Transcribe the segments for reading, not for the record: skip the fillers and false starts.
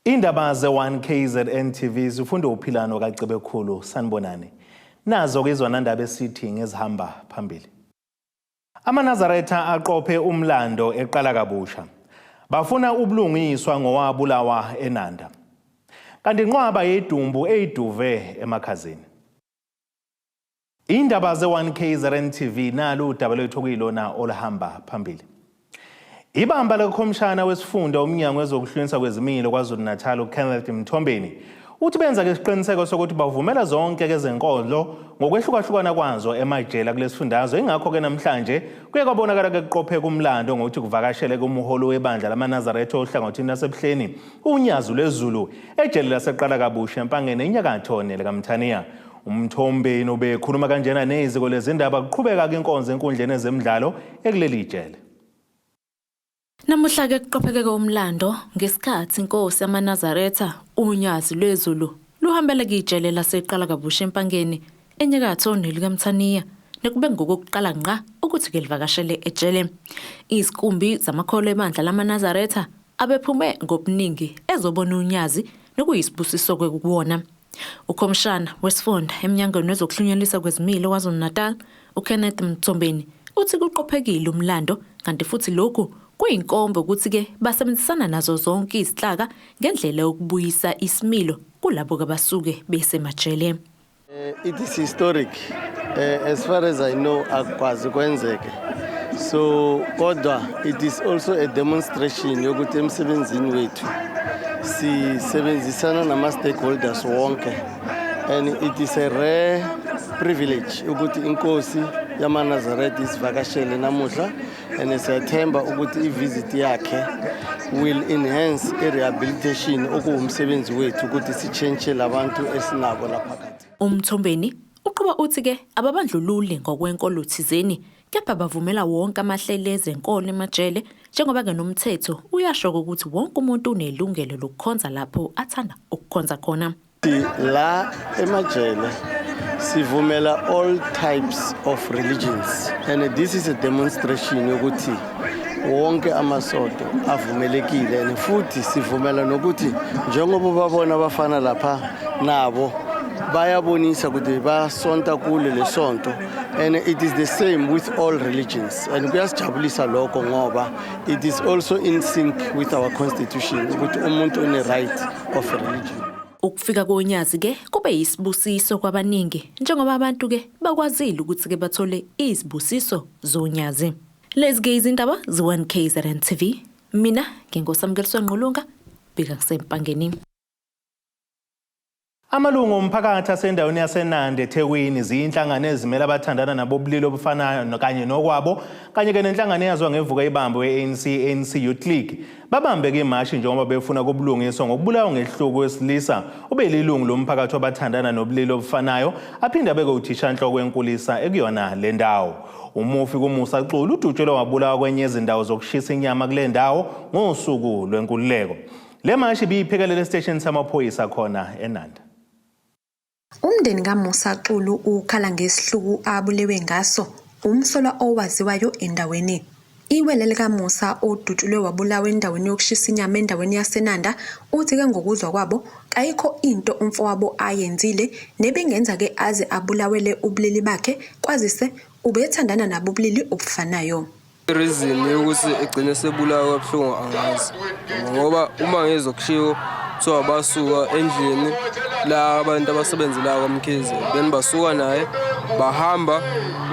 Indaba ze-1 KZN TV zifunda uphilano kaCebekhulu sanibonani. Nazo ke izwanandaba esithi ngezihamba phambili. AmaNazaretha aqophe umlando eqala kabusha. Bafuna ubulungiswa ngowabulawa eNanda. Kanti inqwaba yedumbu eyiduve emakhazeni. Indaba ze-1 KZN TV nalu udaba lwethu okuyilona oluhamba phambili. Ibamba likakhomishana wesifunda umnyango wezokuhlwinisa kwezimilo KwaZulu-Natal uKenneth Mthombeni uthi benza ke isiqiniseko sokuthi bavumela zonke ke zenkolo ngokwehlukahlukana kwazo emajele kulesifundazwe ingakho ke namhlanje kuye kwabonakala ke kuqopheka umlando ngokuthi kuvakashele kumholi webandla lamaNazaretha ohlangothini laseBuhleni uNyazi lwezulu ejele laseqala kabusha eMpangeni enyakatho nelikaMthaniya. UMthombeni ubekhuluma kanjena neziko lezindaba kuqhubeka-ke inkonzo enkundleni ezemidlalo ekuleli jele. Namuhla-ke kuqophekeke umlando ngesikhathi inkosi yamaNazaretha uNyazi lwezulu luhambele kuyijele laseqala kabusha eMpangeni enyakatho nelikaMthaniya nekube ngokokuqala ngqa ukuthi-ke livakashele ejele. Izikumbi zamakholwa ebandla lamaNazaretha abephume ngobuningi ezobona uNyazi nokuyisibusiso-ke kuwona. Ukhomishana wesifunda emnyangweni wezokuhlunyelisa kwezimilo KwaZulu-Natal, uKenneth Mthombeni, uthi kuqophekile umlando kanti futhi lokhu kuyinkomba ukuthi-ke basebenzisana nazo zonke izinhlaka ngendlela yokubuyisa isimilo kulabo abasuke besemajele. It is historic. As far as I know, akukwazi kwenzeke. So kodwa it is also a demonstration yokuthi emsebenzini wethu sisebenzisana nama-stakeholders wonke and it is a rare privilege ukuthi inkosi yamaNazaretha isivakashele namuhla and siyathemba ukuthi i-visit yakhe will enhance i-rehabilitation okuwumsebenzi wethu ukuthi sitshentshe labantu esinabo laphakathi. UMthombeni uqhuba uthi-ke ababandlululi ngokwenkolo thizeni kepha bavumela wonke amahlelo ezenkolo emajele njengoba-ke nomthetho uyasho ukuthi wonke umuntu unelungelo lokukhonza lapho athanda ukukhonza khona. La emajele sivumela all types of religions and this is a demonstration yokuthi wonke amasonto avumelekile and futhi sivumela nokuthi njengoba babona abafana lapha nabo bayabonisa ukuthi basonta kule lesonto and it is the same with all religions and kuyasijabulisa lokho ngoba it is also in sync with our constitution ukuthi umuntu une right of religion. Ukufika koNyazi ke kube yisibusiso kwabaningi njengoba abantu ke bakwazile ukuthi ke bathole izibusiso zoNyazi. Lezi ke izindaba ze-1 KZN TV. Mina ngingoSamukeliso Ngqulunga bika kuseMpangeni. Amalungu omphakathi asendaweni yaseNanda eThekwini ziyinhlangano ezimele abathandana nabobulili obufanayo kanye nokwabo kanye ke nenhlangano eyaziwa ngevuka ibambo we-ANC ANC Youth League babambe ke imashi njengoba befuna kubulungiswa ngokubulawa ngehluku wesilisa ubelilungu lomphakathi wabathandana nobulili obufanayo aphinde abeke uthishanhloko wenkulisa ekuyona le ndawo. Umufi kuMusa Xulu udutshelwe wabulawa kwenye yezindawo zokushisa inyama kule ndawo ngosuku lwenkululeko. Le mashi ibiyiphekelele esiteshini samaphoyisa khona eNanda. Umndeni kaMusa Xulu ukhala ngesihluku abulewe ngaso umsolwa owaziwayo endaweni. Iwele likaMusa odutshulwe wabulawa endaweni yokushisa inyama endaweni yaseNanda uthi-ke ngokuzwa kwabo kayikho into umfowabo ayenzile nebingenza-ke aze abulawele ubulili bakhe kwazise ubethandana nabo ubulili obufanayo. I-reason yokuthi egcine sebulawa kabuhlungu angazi ngoba uma ngezwa kushiwo kuthiwa basuka endlini la abantu abasebenzela kwaMkhize then basuka naye bahamba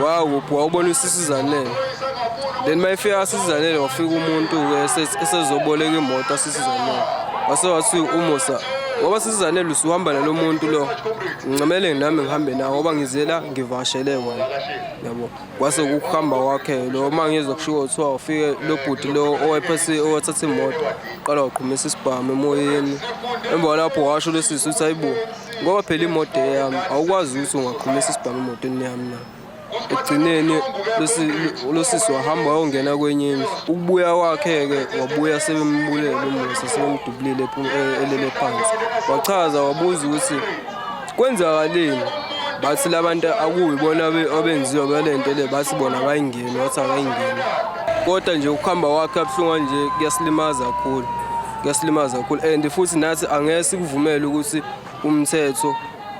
wawuphi wawubona usisizanele then uma efika asisizanele wafika umuntu-ke esezoboleka imoto asisizanele wase wathi uMusa ngoba sisizanele usuhamba nalo muntu lo ngincamele nami ngihambe nawe ngoba ngizela ngivakashele wena yabo. Kwase ukuhamba kwakhe lo uma ngizwa kushiwo kuthiwa ufike lo bhuti lo owayephethe owathatha imoto qala waqhumisa isibhamu emoyeni emva kwalapho washo losisi ukuthi hayibo ngoba phela imoto eyami awukwazi ukuthi ungaqhumisa isibhamu emotweni yami na. Ekugcineni losisi wahamba wayongena kwenye indlu. Ukubuya kwakhe-ke wabuya sebembulele uMusa sebemdubulile elele phansi. Wachaza wabuza ukuthi kwenzakaleni bathi labantu akuyibona abenziwa balento le bathi bona abayingeni wathi akayingeni kodwa nje ukuhamba kwakhe kabuhlungu kanje kuyasilimaza kakhulu. Kuyasilimaza kakhulu, and futhi nathi angeke sikuvumele ukuthi umthetho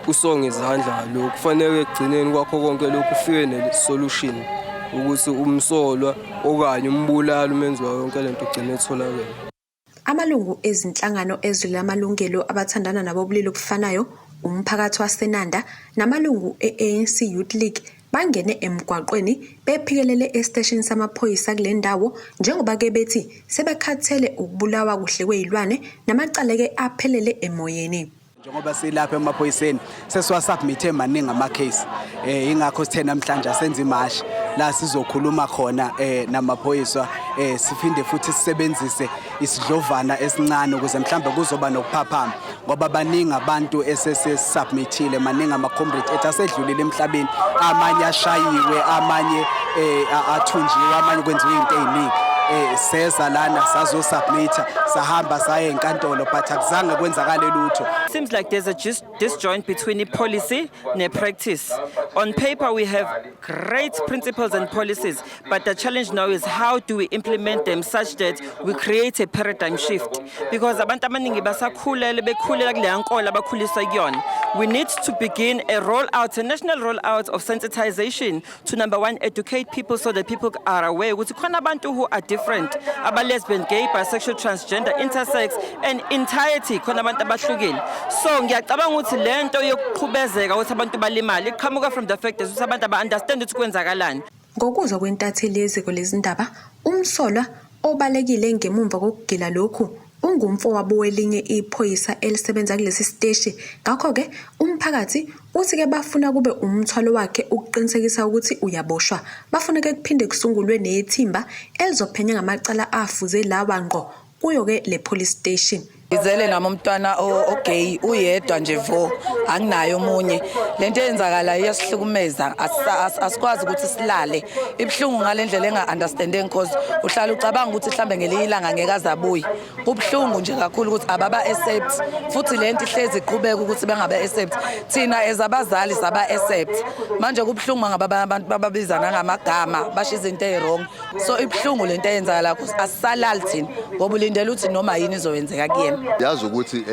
usonge izandla ngalokhu. Kufanele ekugcineni kwakho konke lokhu ufike ne-solution ukuthi umsolwa okanye umbulali, umenzi wayo yonke lento, ugcine etholakele. Amalungu ezinhlangano ezilwela amalungelo abathandana nabobulili obufanayo, umphakathi waseNanda namalungu e-ANC Youth League bangene emgwaqweni bephikelele esiteshini samaphoyisa kule ndawo njengoba-ke bethi sebekhathele ukubulawa kuhle kwezilwane namacala-ke aphelele emoyeni. Njengoba silapha emaphoyiseni, sesiwasubmithe maningi ama-case, ingakho sithe namhlanje asenze imashi la sizokhuluma khona namaphoyisa, siphinde futhi sisebenzise isidlovana esincane ukuze mhlambe kuzoba nokuphaphama, ngoba baningi abantu esesubmithile, maningi ama-comrade ethu asedlulile emhlabeni, amanye ashayiwe, amanye athunjiwe, amanye kwenziwe izinto eziningi. Seza lana sazosubmitha, sahamba saya enkantolo, but akuzange kwenzakale lutho. Seems like there's a just disjoint between the policy and the practice. On paper, we have great principles and policies, but the challenge now is how do we implement them such that we create a paradigm shift? Because abantu abaningi basakhulele bekhulela kuleya nkolo abakhuliswa kuyona. We need to begin a rollout, a national rollout of sensitization to, number one, educate people so that people are aware ukuthi khona abantu who are different, aba-lesbian, gay, bisexual, transgender, intersex, and entirety, khona abantu abahlukile. So ngiyacabanga ukuthi lento yokuqhubezeka ukuthi abantu balimale iqhamuka from the fact that ukuthi abantu aba-understand ukuthi kwenzakalani. Ngokuzwa kwentatheli yeziko lezindaba, umsolwa obalekile ngemumva kokugila lokhu ungumfowabo welinye iphoyisa elisebenza kulesi siteshi. Ngakho-ke umphakathi uthi-ke bafuna kube umthwalo wakhe ukuqinisekisa ukuthi uyaboshwa. Bafuna-ke kuphinde kusungulwe nethimba elizophenya ngamacala afuze lawa ngqo kuyo-ke le police station. Ngizele nami umntwana ogay, uyedwa nje vo, anginayo omunye. Lento eyenzakalayo iyasihlukumeza, asikwazi ukuthi silale. Ibuhlungu ngale ndlela enga-understanding, cause uhlala ucabanga ukuthi mhlambe ngelinye ilanga ngeke aze abuye. Kubuhlungu nje kakhulu ukuthi ababa-accept, futhi lento ihlezi iqhubeka ukuthi bengabe-accept. Thina as abazali saba-accept. Manje kubuhlungu uma ngabe abantu bababiza nangamagama, basho izinto ey'wrong. So ibuhlungu lento eyenzakalayo, cause asisalali thina ngoba ulindele ukuthi noma yini izoyenzeka kuyena. Yazi ukuthi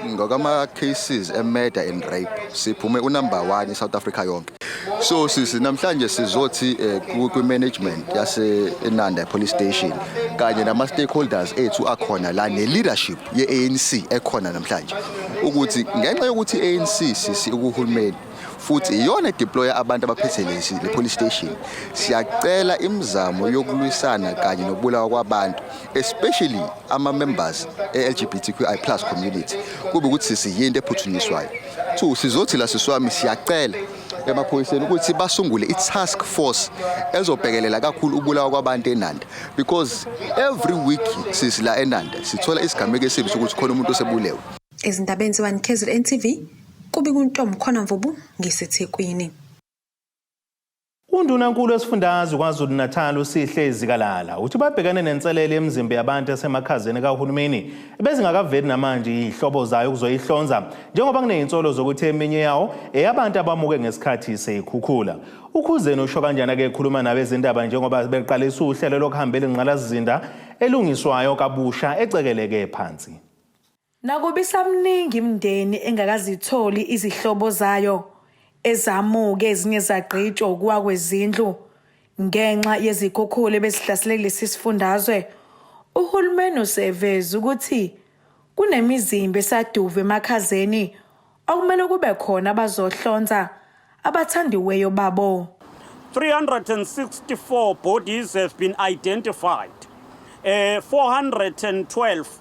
ngokama cases e-murder and rape siphume unumber 1 eSouth Africa yonke. So sisi, namhlanje sizothi kwi management yase eNanda Police Station kanye nama stakeholders ethu akhona la ne leadership ye-ANC ekhona namhlanje ukuthi ngenxa yokuthi ANC, sisi, ukuhulumeni futhi iyona edeploya abantu abaphethe lesi le police station, siyacela imizamo yokulwisana kanye nokubulawa kwabantu, especially ama members e-LGBTQI+ community, kube ukuthi sisiyinto ephuthunyiswayo. Two, sizothi la, siswami, siyacela emaphoyiseni ukuthi basungule i-task force ezobhekelela kakhulu ukubulawa kwabantu eNanda, because every week, sisi, la eNanda sithola isigameko esibi sokuthi khona umuntu osebulewe. Ezindabeni ze-1 KZN TV, kubi kuNtombi Mvubu ngiseThekwini. Undunankulu wesifundazwe KwaZulu-Natal uSihle Zikalala uthi babhekane nenselele emizimba yabantu esemakhazeni kahulumeni ebezingakaveli namanje izihlobo zayo kuzoyihlonza, njengoba kunezinsolo zokuthi eminye yawo eyabantu abamuke ngesikhathi seyikhukhula. Ukhuzeni usho kanjana-ke ekhuluma nabezindaba njengoba beqalisa uhlelo lokuhambela ingqalasizinda elungiswayo kabusha ecekeleke phansi. Nakuba isamningi imindeni engakazitholi izihlobo zayo ezamuke, ezinye zagqitshwa ukuwa kwezindlu ngenxa yezikhukhula ebezihlasele kulesi sifundazwe, uhulumeni useveze ukuthi kunemizimba esaduve emakhazeni okumele kube khona abazohlonza abathandiweyo babo. 364 bodies have been identified. 412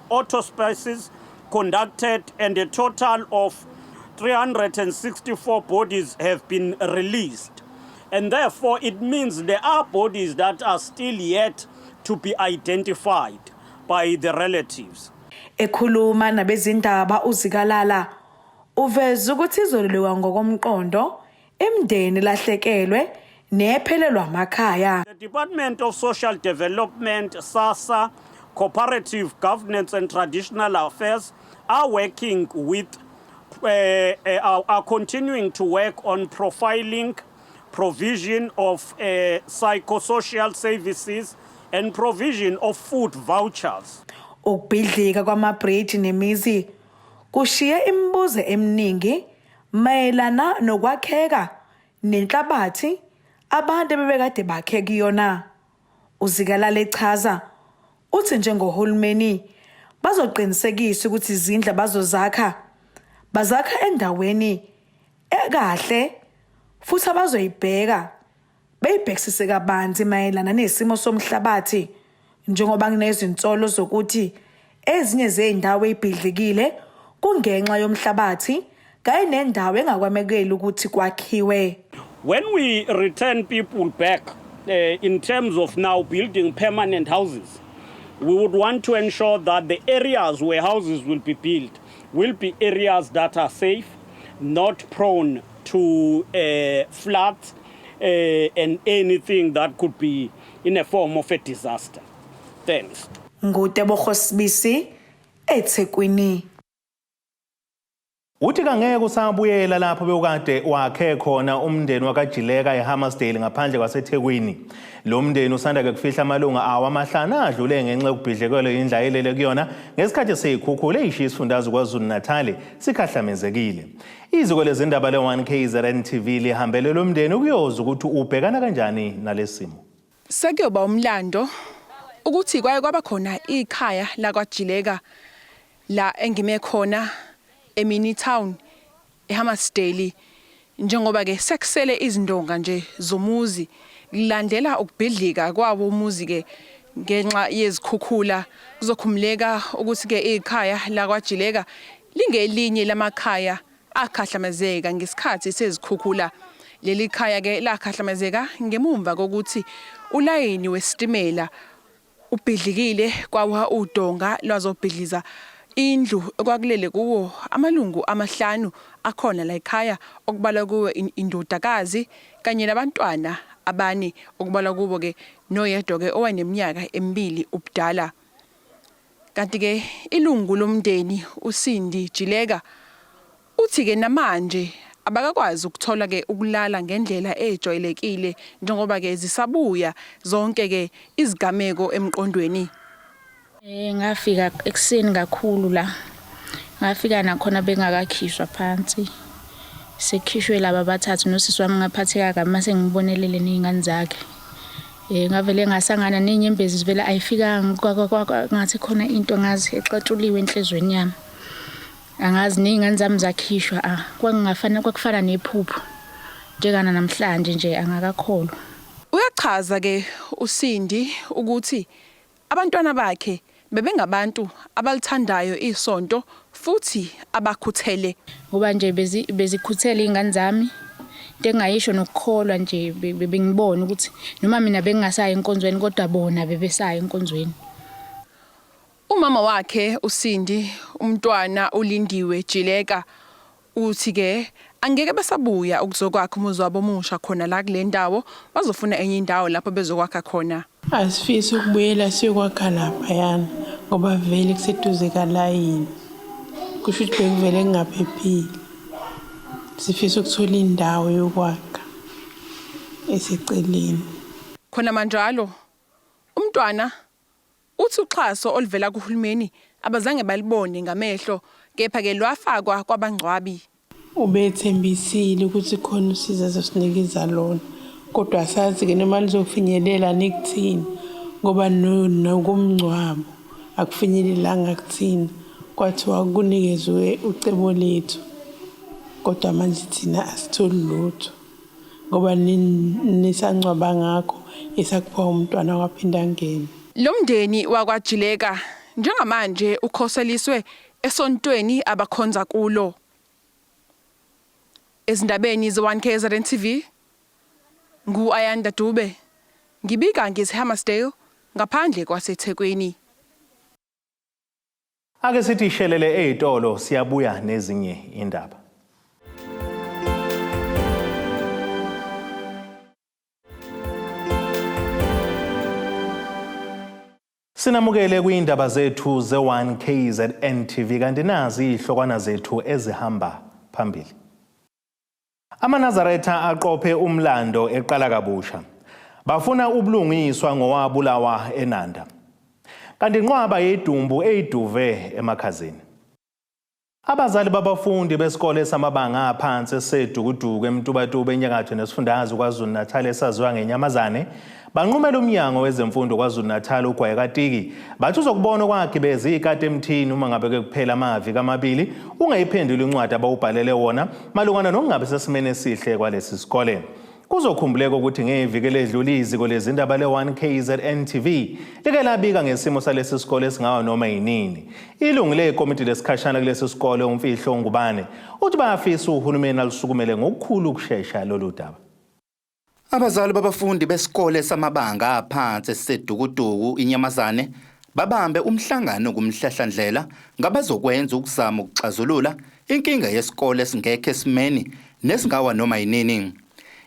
autopsies conducted and a total of 364 bodies have been released. And therefore, it means there are bodies that are still yet to be identified by the relatives. Ekhuluma nabezindaba, uZikalala uveza ukuthi izolulekwa ngokomqondo imindeni lahlekelwe nephelelwa amakhaya. The Department of Social Development, SASSA, Cooperative Governance and Traditional Affairs are working with, are continuing to work on profiling, provision of psychosocial services and provision of food vouchers. Ukubhidlika kwamabhriji nemizi kushiye imibuzo eminingi mayelana nokwakheka nenhlabathi abantu ebebekade bakhe kuyona. UZikalala echaza uthi njengohulumeni bazoqinisekisa ukuthi izindlu abazozakha bazakha endaweni ekahle futhi abazoyibheka beyibhekisise kabanzi mayelana nesimo somhlabathi njengoba kunezinsolo zokuthi ezinye zezindawo ezibhidlikile kungenxa yomhlabathi kanye nendawo engakwamekeli ukuthi kwakhiwe. When we return people back in terms of now building permanent houses, we would want to ensure that the areas where houses will be built will be areas that are safe, not prone to floods and anything that could be in a form of a disaster. Thanks. NguTebogo Sibisi eThekwini. Uthi kangeke usabuyela lapho bewukade wakhe khona umndeni wakaJileka eHammarsdale ngaphandle kwaseThekwini. Lo mndeni usanda ke kufihla amalunga awo amahlanu adlule ngenxa yokubhidlekelwa indlu ayelele kuyona ngesikhathi seyikhukhula eyishiya isifundazwe KwaZulu-Natal sikhahlamezekile. Iziko lezindaba le-1KZN TV lihambele lo mndeni ukuyozwa ukuthi ubhekana kanjani nalesi simo. Sekuyoba umlando ukuthi kwaye kwaba khona ikhaya lakwaJileka la engime khona eMini Town eHammarsdale, njengoba ke sekusele izindonga nje zomuzi kulandela ukubhidlika kwawo umuzi ke ngenxa yezikhukhula. Kuzokhumuleka ukuthi ke ikhaya lakwaJileka lingelinye lamakhaya akhahlamezeka ngesikhathi sezikhukhula. Leli khaya ke lakhahlamezeka ngemumva kokuthi ulayini wesitimela ubhidlikile kwawa udonga lwazobhidliza indlu okwakulele kuwo amalungu amahlanu akhona la ekhaya, okubalwa kuwo indodakazi kanye nabantwana abane, okubalwa kubo ke noyedwa ke owayeneminyaka emibili ubudala. Kanti ke ilungu lomndeni uSindi Jileka uthi ke namanje abakakwazi ukuthola ke ukulala ngendlela ejwayelekile njengoba ke zisabuya zonke ke izigameko emqondweni. Ngafika ekuseni kakhulu la. Ngafika nakhona bengakakhishwa phansi. Sekukhishwe laba bathathu nosisi wami, ngaphatheka kabi mase ngibonelele nezingane zakhe. Ngavele ngasangana nenyembezi zivele ayifikanga, ngathi khona into ngazi exatshuliwe enhlizweni yami. Angazi nezingane zami zakhishwa, kwakungafana kwakufana nephupho. Njengana namhlanje nje angakakholwa. Uyachaza ke uSindi ukuthi abantwana bakhe bebengabantu abalithandayo isonto futhi abakhuthele. Ngoba nje bezikhuthele izingane zami, into engayisho nokukholwa nje bengibona ukuthi noma mina bengingasayi enkonzweni kodwa bona bebesaya enkonzweni. Umama wakhe uSindi, umntwana uLindiwe Jileka, uthi ke angeke besabuya ukuzokwakha umuzi wabo omusha khona la kule ndawo, bazofuna enye indawo lapho bezokwakha khona. Asifisi ukubuyela siyokwakha laphayana ngoba vele kuseduze kalayini, kusho ukuthi bekuvele kungaphephile. Sifisa ukuthola indawo yokwakha eseceleni. Khona manjalo umntwana uthi uxhaso oluvela kuhulumeni abazange balibone ngamehlo, kepha ke lwafakwa kwabangcwabi. Ubethembisile ukuthi khona usizo azosinikeza lona, kodwa asazi-ke noma lizofinyelela nikuthini ngoba nokumngcwabo akufinyelelanga kuthina, kwathiwa kunikezwe ucebo lethu kodwa manje thina asitholi lutho ngoba nisangcwaba ngakho esakuphiwa umntwana waphinda angene. Lo mndeni wakwaJileka njengamanje ukhoseliswe esontweni abakhonza kulo. Ezindabeni ze-1KZN TV, ngu-Ayanda Dube, ngibika ngise-Hammarsdale ngaphandle kwaseThekwini. Ake sithi ishelele ezitolo, siyabuya nezinye indaba. Sinamukele kwindaba zethu ze-1 KZN TV, kanti nazi izihlokwana zethu ezihamba phambili. AmaNazaretha aqophe umlando eqala kabusha. Bafuna ubulungiswa ngowabulawa eNanda. Kanti inqwaba yedumbu eyiduve emakhazeni. Abazali babafundi besikole samabanga aphansi eseDukuduku eMtubatuba enyakatho nesifundazwe KwaZulu-Natal esaziwa ngenyamazane banqumela umnyango wezemfundo KwaZulu-Natal ugwayi katiki bathi uzokubona okwagibeza ikati emthini uma ngabe kuphela amaviki amabili ungayiphenduli incwadi abawubhalele wona malungana nokungabi sesimeni esihle kwalesi sikole. Kuzokhumbuleka ukuthi ngeviki eledlule iziko lezindaba le-1 KZN TV like labika ngesimo salesi sikole esingawa noma yinini. Ilungu lekomiti lesikhashana kulesi sikole uMfihlo Ngubane uthi bayafisa uhulumeni alusukumele ngokukhulu ukushesha lolu daba. Abazali babafundi besikole samabanga aphansi esiseDukuduku iNyamazane babambe umhlangano kumhlahlandlela ngabazokwenza ukuzama ukuxazulula inkinga yesikole esingekho esimeni nesingawa noma yinini.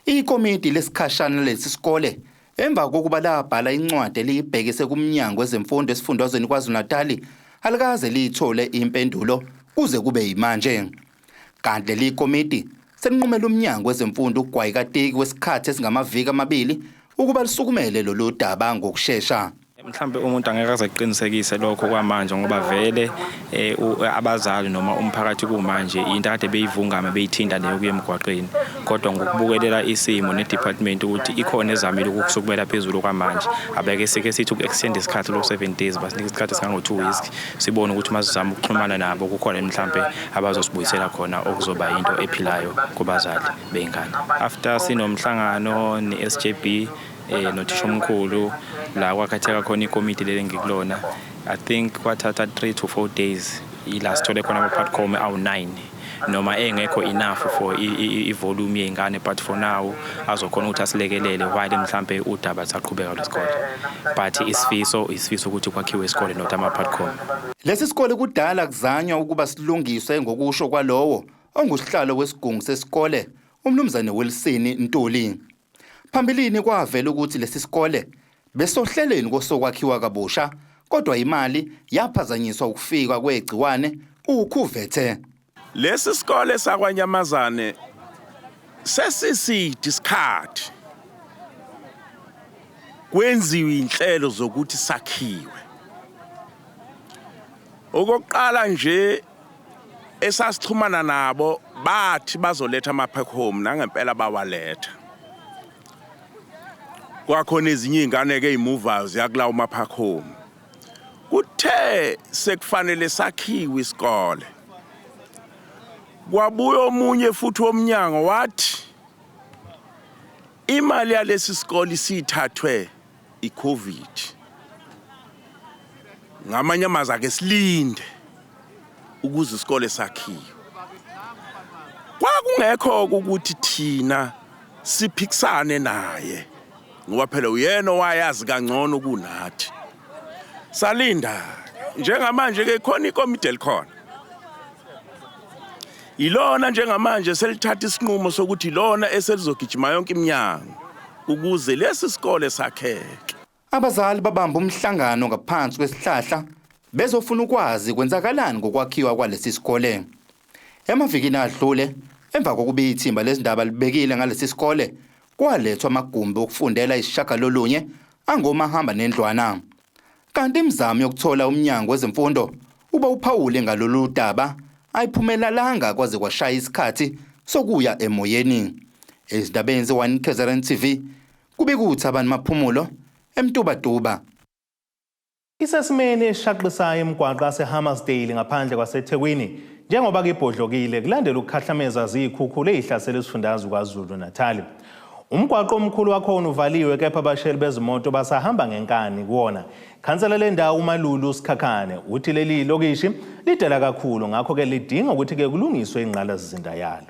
Ikomiti lesikhashana lesi sikole emva kokuba labhala incwadi eliyibhekise kumnyango wezemfundo esifundazweni KwaZulu-Natali alikaze liyithole impendulo kuze kube yimanje. Kanti leli komiti selinqumela umnyango wezemfundo ugwayi katiki wesikhathi esingamaviki amabili ukuba lisukumele lolu daba ngokushesha. Mhlambe umuntu angeke aze aqinisekise lokho kwamanje ngoba vele abazali noma umphakathi kumanje into kade beyivungama beyithinta leyo kuye emgwaqeni, kodwa ngokubukelela isimo ne-department ukuthi ikhona ezamile ukusukumela phezulu kwamanje, abeke sike sithi uku-extend isikhathi lo 7 days, basinike isikhathi esingango-2 weeks sibone ukuthi uma sizama ukuxhumana nabo kukhona mhlambe abazosibuyisela khona okuzoba into ephilayo kubazali bey'ngane. After sinomhlangano ne-SJB nothisha omkhulu la kwakhatheka khona ikomiti leli engikulona, I think kwathatha 3 to 4 days ila sithole khona ama-platform awu-9 noma engekho enough for i-volume yey'ngane, but for now azokhona ukuthi asilekelele while mhlampe udaba lisaqhubeka lwesikole, but isifiso ukuthi kwakhiwe isikole not ama-platform. Lesi sikole kudala kuzanywa ukuba silungiswe ngokusho kwalowo ongusihlalo wesigungu sesikole umnumzane Wilson Ntuli. Phambilini kwavela ukuthi lesi sikole besohlelweni kosokwakhiwa kabusha, kodwa imali yaphazanyiswa ukufika kwegciwane ukhuvethe. Lesi sikole sakwaNyamazane sesiside isikhathi kwenziwe inhlelo zokuthi sakhiwe. Okokuqala nje esasixhumana nabo bathi bazoletha ama-pack home, nangempela bawaletha. Kwakhona ezinye iy'ngane-ke ey'muvayo ziyakulawo ma-park home. Kuthe sekufanele sakhiwe isikole, kwabuya omunye futhi womnyango wathi imali yalesi sikole isithathwe i-COVID, ngamanye amazwi ake silinde ukuze isikole sakhiwe. Kwakungekho ukuthi thina siphikisane naye ngoba phela uyena owayazi kangcono kunathi. Salinda njengamanje ke khona ikomiti elikhona ilona njengamanje selithatha isinqumo sokuthi ilona eselizogijima yonke iminyango ukuze lesi sikole sakheke. Abazali babamba umhlangano ngaphansi kwesihlahla bezofuna ukwazi kwenzakalani ngokwakhiwa kwalesi sikole. Emavikini adlule emva kokuba ithimba lezindaba libekile ngalesi sikole kwalethwa amagumbi okufundela isishagalolunye angomahamba nendlwana. Kanti imizamo yokuthola umnyango wezemfundo uba uphawule ngalolu daba ayiphumelalanga kwaze kwashaya isikhathi sokuya emoyeni. Ezindabeni ze-1 KZN TV kube kuthi abantu Maphumulo eMtubatuba. Isesimeni esishaqisayo imigwaqo yaseHammarsdale ngaphandle kwaseThekwini njengoba kibhodlokile kulandela ukukhahlameza zikhukhula ezihlasela isifundazwe KwaZulu-Natal. Umgwaqo omkhulu wakhona uvaliwe kepha abashayeli bezimoto basahamba ngenkani kuwona. Khansela lendawo uMalulu Sikhakhane uthi leli lokishi lidala kakhulu, ngakho-ke lidinga ukuthi-ke kulungiswe ingqalasizinda yalo.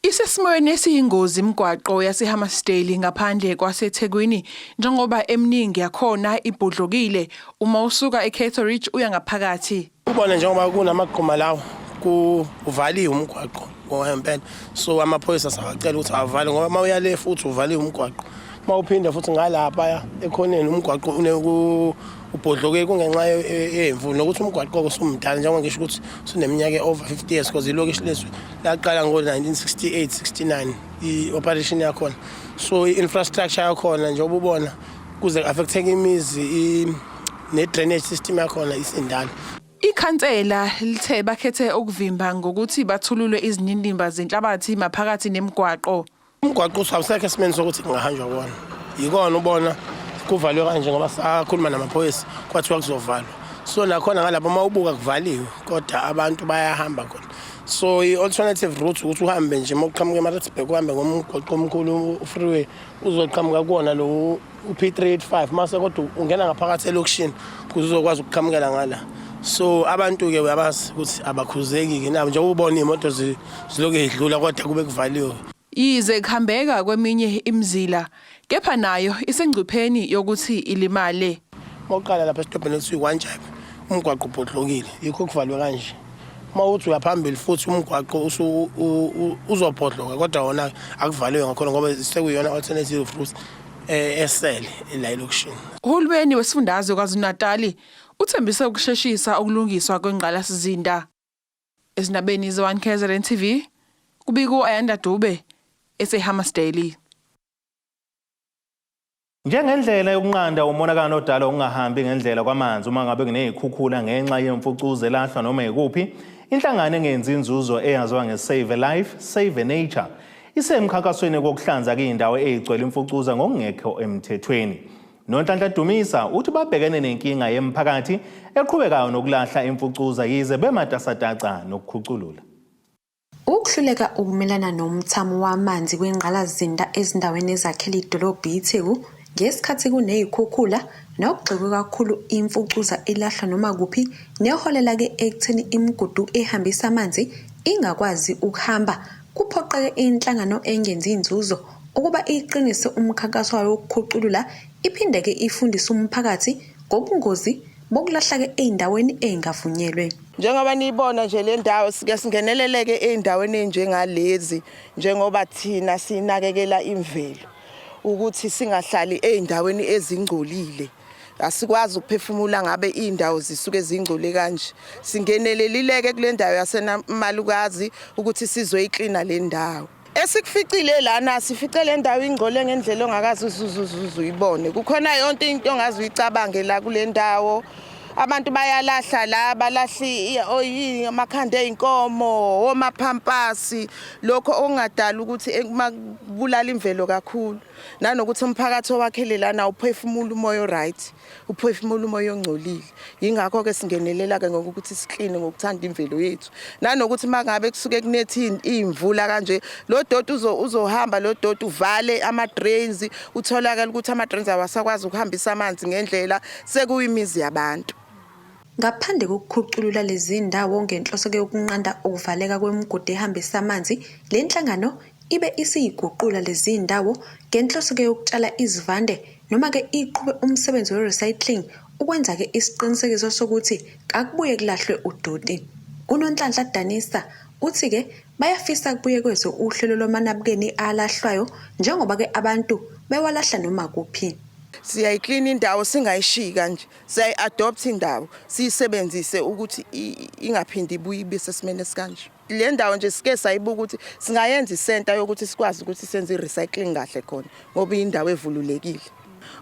Isesimweni esiyingozi imigwaqo yaseHammarsdale ngaphandle kwaseThekwini njengoba eminingi yakhona ibhodlokile uma usuka eCato Ridge uya ngaphakathi. Ubone njengoba kunamagquma lawo kuvaliwe umgwaqo ngompela, so amaphoyisa sawacela ukuthi avale ngoba uma uya le futhi uvaliwe umgwaqo, uma uphinde futhi ngalapha ekhoneni umgwaqo Ubhodloke kungenxa yemvula nokuthi umgwaqo usumdala, njengoba ngisho ukuthi usuneminyaka e-over 50 years, because ilokishi lethu laqala ngo-1968 69 i-operation yakhona. So i-infrastructure yakhona, njengoba ubona, kuze ku-affecteke imizi, ne-drainage system yakhona isindala. Ikhansela lithe bakhethe ukuvimba ngokuthi bathululwe izinindimba zenhlabathi maphakathi nemigwaqo. Umgwaqo awusekho esimeni sokuthi kungahanjwa kuwona. Yikona ubona kuvalwe kanje, ngoba sakhuluma namaphoyisa, kwathiwa kuzovalwa. So nakhona ngalapho uma ubuka kuvaliwe, kodwa abantu bayahamba khona. So i-alternative route ukuthi uhambe nje, uma uqhamuka eMaritzburg, uhambe ngomgwaqo omkhulu, u-freeway, uzoqhamuka kuwona lo u-P385, mase kodwa ungena ngaphakathi elokishini ukuze uzokwazi ukuqhamukela ngala. So abantu-ke uyabazi ukuthi abakhuzeki-ke nabo, njengoba ubona iy'moto zilokhu y'dlula kodwa kube kuvaliwe. Yize kuhambeka kweminye imizila, kepha nayo isengcupheni yokuthi ilimale. Uma uqala lapha esitobheni ekuthiwa iKwantshabe, umgwaqo ubhodlokile, yikho kuvalwe kanje. Uma uthi uyaphambili futhi, umgwaqo uzobhodloka, kodwa wona akuvaliwe ngakhona ngoba sekuyiyona alternative route esele la elokishini. Uhulumeni wesifundazwe KwaZulu-Natali uthembise ukusheshisa ukulungiswa kwengqalasizinda. Ezindabeni ze-1 KZN TV, kubika u-Ayanda Dube eseHammarsdale. Njengendlela yokunqanda umonakalo odalwa ukungahambi ngendlela kwamanzi uma ngabe kuney'khukhula ngenxa yemfucuza elahlwa noma ikuphi, inhlangano engenzi inzuzo eyaziwa nge-Save a Life, Save a Nature isemkhankasweni kokuhlanza kuyindawo eyigcwele imfucuza ngokungekho emthethweni. Nonhlanhla Dumisa uthi babhekene nenkinga yemphakathi eqhubekayo nokulahla imfucuza yize bematasataca nokukhuculula. Ukuhluleka ukumelana nomthamo wamanzi kwengqalasizinda ezindaweni ezakhele idolobha iTheku ngesikhathi kuney'khukhula, nokugxekwe kakhulu imfucuza elahlwa noma kuphi neholela-ke ekutheni imigudu ehambisa amanzi ingakwazi ukuhamba, kuphoqeke inhlangano engenzi inzuzo ukuba iqinise umkhankaso wayo wokukhuculula, iphinde-ke ifundise umphakathi ngobungozi bokulahla-ke ey'ndaweni ey'ngavunyelwe. Njengoba niyibona nje le ndawo, sike singeneleleke ey'ndaweni ey'njengalezi, njengoba thina sinakekela imvelo, ukuthi singahlali ey'ndaweni ezingcolile. Asikwazi ukuphefumula ngabe iy'ndawo zisuke zingcole kanje. Singenelelileke kule ndawo yaseMalukazi ukuthi sizoyiklina le ndawo. Esikuficile lana, sifice le ndawo ingcole ngendlela ongakaze uzuzuzuze uyibone. Kukhona yonke into ongaze uyicabange la kule ndawo. Abantu bayalahla la, balahla amakhanda ey'nkomo, omaphampasi, lokho okungadala ukuthi kubulala imvelo kakhulu. Nanokuthi umphakathi owakhele lana uphefumula umoya o-right, uphefumula umoya ongcolile. Yingakho-ke singenelela-ke ngokuthi sikline ngokuthanda imvelo yethu. Nanokuthi uma ngabe kusuke kunethi iy'mvula kanje, lo doti uzohamba, lo doti uvale ama-drains, utholakale ukuthi ama-drains awasakwazi ukuhambisa amanzi ngendlela, sekuyimizi yabantu. Ngaphandle kokukhuculula lezi ndawo ngenhloso yokunqanda ukuvaleka kwemigudu ehambisa amanzi, le nhlangano ibe isiyiguqula lezi ndawo ngenhloso yokutshala izivande noma-ke iqhube umsebenzi we-recycling ukwenza-ke isiqinisekiso sokuthi kakubuye kulahlwe udoti. UNonhlanhla Danisa uthi-ke bayafisa kubuyekezwe uhlelo lwamanabukeni alahlwayo, njengoba-ke abantu bewalahla noma kuphi. Siyayiklina indawo, singayishiyi kanje. Siyayi-adopt indawo, siyisebenzise ukuthi ingaphindi ibuye ibe sesimeni esikanje. Le ndawo nje sike sayibuka ukuthi singayenza isenta yokuthi sikwazi ukuthi senze i-recycling kahle khona, ngoba iyindawo evululekile.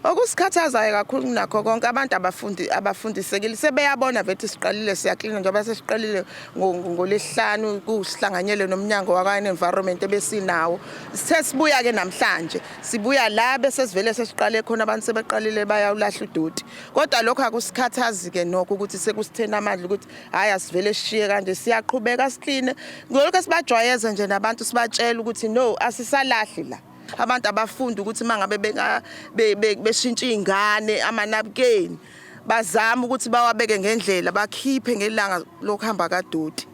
Okusikhathazayo kakhulu kunakho konke, abantu abafundi abafundisekile, sebeyabona vethi siqalile siyaklina, njengoba sesiqalile ngolesihlanu kusihlanganyele nomnyango wakwa-environment ebesinawo. Sithe sibuya-ke namhlanje, sibuya la bese sivele sesiqale khona, abantu sebeqalile bayawulahla udoti. Kodwa lokho akusikhathazi-ke nokho ukuthi sekusithena amandla ukuthi hhayi, asivele sishiye kanje. Siyaqhubeka sikline ngolokhu, sibajwayeze nje nabantu, sibatshela ukuthi no, asisalahli la. Abantu abafundi ukuthi uma ngabe beshintsha iy'ngane amanabukeni, bazame ukuthi bawabeke ngendlela, bakhiphe ngelanga lokuhamba kadoti,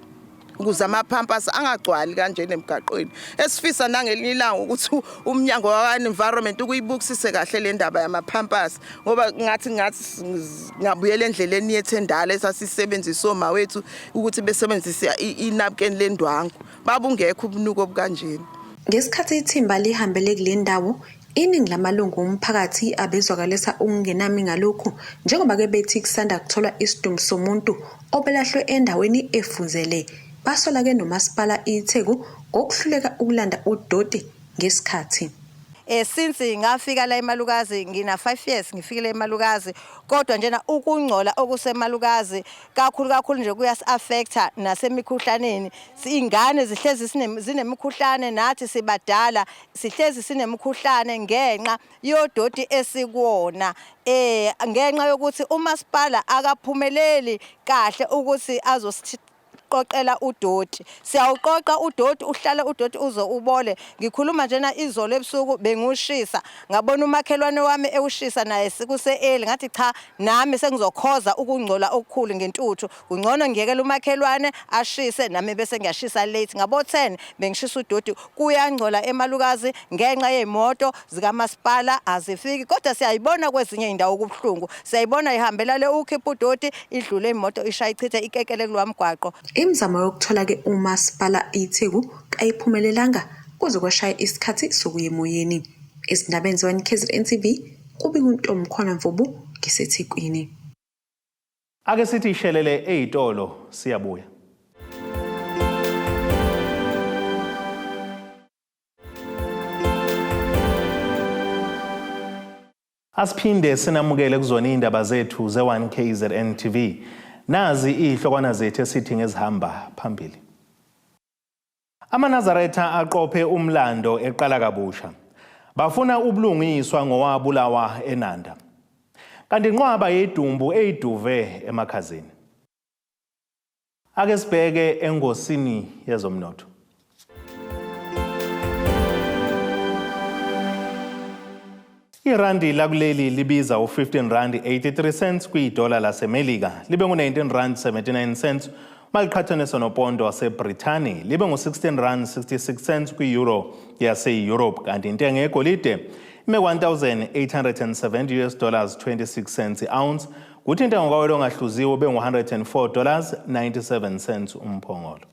ukuze amaphampasi angagcwali kanjena emgaqweni. Esifisa nangelinye ilanga ukuthi umnyango wakwa-environment ukuyibukisise kahle le ndaba yamaphampasi, ngoba ngathi singabuyela endleleni yethu endala esasisebenzisa oma wethu, ukuthi besebenzise inabukeni lendwangu, babungekho ubunuko obukanjena. Ngesikhathi ithimba lihambele kule ndawo, Iningi lamalungu omphakathi abezwakalisa ukungenami ngalokhu njengoba-ke bethi kusanda kutholwa isidumbu somuntu obelahlwe endaweni efunzele. Basola-ke nomasipala iTheku ngokuhluleka ukulanda udoti ngesikhathi. Since ngafika la eMalukazi ngina 5 years ngifikile eMalukazi kodwa njena ukungcola okuseMalukazi kakhulu kakhulu nje kuyasi-affecta nasemikhuhlaneni. Ingane zihlezi zinemikhuhlane nathi sibadala sihlezi sinemikhuhlane ngenxa yodoti esikuwona. Ngenxa yokuthi umasipala akaphumeleli kahle ukuthi azosiqoqela udoti. Siyawuqoqa udoti, uhlale udoti uze ubole. Ngikhuluma njena izolo ebusuku bengiwushisa, ngabona umakhelwane wami ewushisa naye kuse-early, ngathi cha nami sengizokhoza ukungcola okukhulu ngentuthu. Kungcono ngiyekele umakhelwane ashise nami bese ngiyashisa late. Ngabo 10 bengishisa udoti. Kuyangcola eMalukazi ngenxa yey'moto zikamasipala azifiki, kodwa siyayibona kwezinye iy'ndawo kubuhlungu. Siyayibona ihambela le ukhipha udoti, idlule imoto ishaye ichithe ikekele kulowa mgwaqo. Imizamo yokuthola-ke umasipala iTheku kayiphumelelanga kuze kwashaya isikhathi sokuya emoyeni. Ezindabeni ze-1 KZN TV kubika uNtomkhona Mvubu ngiseThekwini. Ake sithi ishelele ey'tolo siyabuya. Asiphinde sinamukele kuzona iy'ndaba zethu ze-1 KZN TV. Nazi iy'hlokwana zethu esithi ngezihamba phambili. AmaNazaretha aqophe umlando eqala kabusha. Bafuna ubulungiswa ngowabulawa eNanda. Kanti inqwaba yedumbu eyiduve emakhazeni. Ake sibheke engosini yezomnotho. Irandi lakuleli libiza u-15 rand 83 cents kwidola laseMelika, libe ngu-19 rand 79 cents maliqhathaniswa nopondo waseBrithani, libe ngu-16 rand 66 cents kwi-euro yase-Europe, kanti intengo yegolide ime 1870 US dollars 26 cents i-ounce, kuthi intengo kawele ongahluziwe ube ngu-104 dollars 97 cents umphongolo.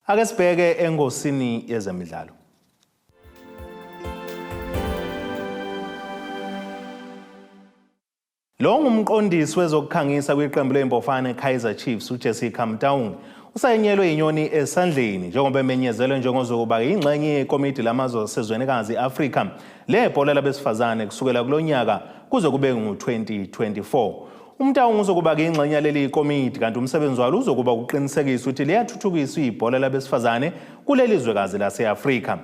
Ake sibheke engosini yezemidlalo. Lo ngumqondisi wezokukhangisa kwiqembu leMpofane Kaizer Chiefs uJessica Mtaung usayinyelwe inyoni esandleni njengoba emenyezelwe njengozokuba yingxenye yekomidi lamazwe asezwenikazi i-Afrika lebhola labesifazane kusukela kulo nyaka kuze kube ngu-2024. UMtaung uzokuba yingxenye yaleli komidi kanti umsebenzi walo uzokuba ukuqinisekisa ukuthi liyathuthukiswa ibhola labesifazane kuleli zwekazi lase-Afrika.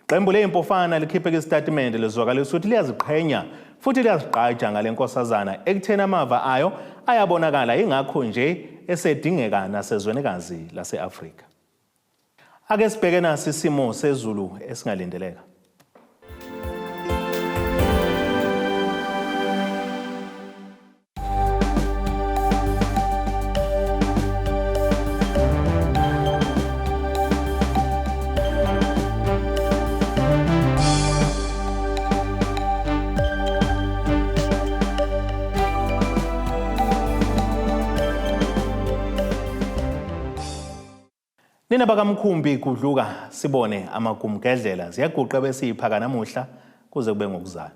Iqembu leyimpofana likhiphe isitatimende lizwakalisa ukuthi liyaziqhenya futhi liyazigqaja ngale nkosazana ekutheni amava ayo ayabonakala ingakho nje esedingeka nasezwenikazi lase-Afrika. Ake sibheke nasi isimo sezulu esingalindeleka. Nina bakamkhumbi gudluka sibone amagumgedlela ziyaguqa bese iphaka namuhla kuze kube ngokuzayo.